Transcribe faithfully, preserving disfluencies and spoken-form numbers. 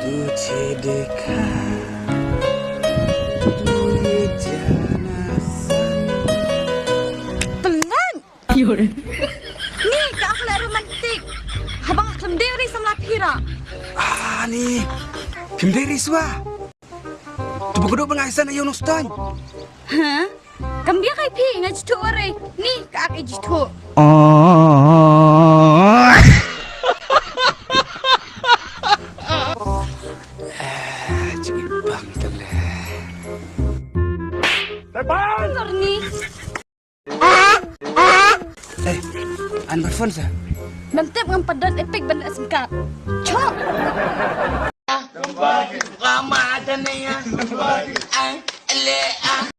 तुझे देखा, तू ये जाना सन. Tlang! Ni ka, ka la romantic. Haba nga khlem dei re samla phi ra. Ah, ni. Phim dei re shuwa. Tu ba ka dok ba nga isan ayo nong stan. Ha? Kam bia kai phi nga jithu re. Ni ka ak i jithu. Ah, cik bang tu le. Nor ni. Eh, an bar phone sa. Ban tip ngam pat don epic ban leh sim card. Chok. Rama ada ni ya. Ai, le ah.